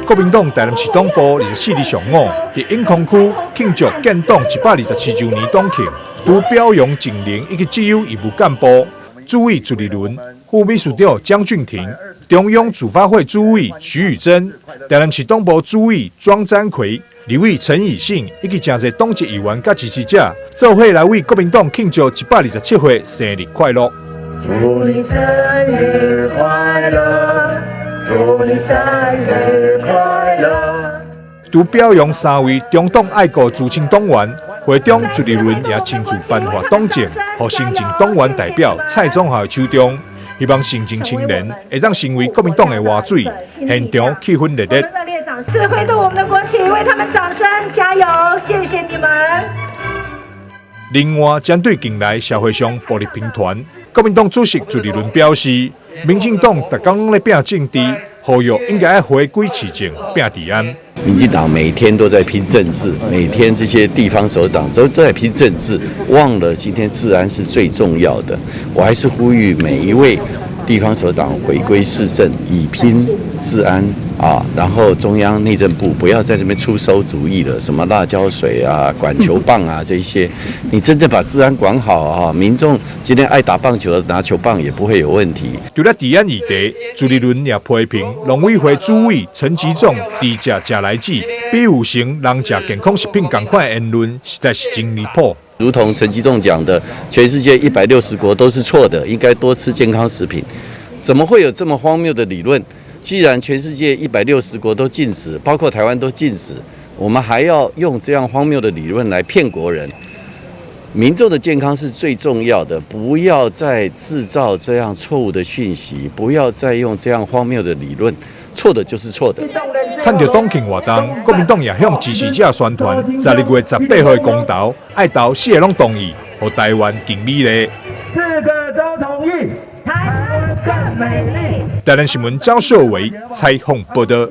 國民黨台南市黨部24日上午，佇永康區慶祝建黨127週年黨慶，除表揚淨齡以及績優義務幹部，主委朱立倫、副秘書長江俊廷、中央組發會主委徐宇珍、台南市黨部主委莊占奎、立委陳以信以及誠濟黨籍議員佮支持者，做伙來為國民黨慶祝127歲生日快樂。祝你生日快樂，祝你生日快樂。除表揚三位中黨愛國資深黨員，會長朱立倫也親自頒發黨證，予新進黨員代表蔡宗豪手中，希望新進青年會當成為國民黨的活水，現場氣氛熱烈。是揮動我們的國旗，為他們掌聲加油，謝謝你們。另外，針對近來社會上暴力頻傳，國民黨主席朱立倫表示，民進黨逐工攏咧拚政治，呼籲應該愛回歸市政，拚治安。民進黨每天都在拼政治，每天這些地方首長都在拼政治，忘了今天治安是最重要的。我還是呼籲每一位地方首長回歸市政，以拼治安啊！然後中央內政部不要在這邊出餿主意了，什麼辣椒水啊、管球棒啊這些，你真正把治安管好啊，民眾今天愛打棒球的拿球棒也不會有問題。除了治安議題，朱立倫也批評農委會主委陳吉仲佇食食來子，比喻成人食健康食品仝款的言論，實在是真離譜。如同陳吉仲講的，全世界160國都是錯的，應該多吃健康食品。怎麼會有這麼荒謬的理論？既然全世界一百六十國都禁止，包括台灣都禁止，我們還要用這樣荒謬的理論來騙國人？民眾的健康是最重要的，不要再製造這樣錯誤的訊息，不要再用這樣荒謬的理論，錯的就是錯的。趁著黨慶活動，國民黨也向支持者宣傳，12月18號的公投，愛投四个攏同意，予台灣更美麗。四個都同意，台灣更美麗。台南新聞張秀維採訪報道。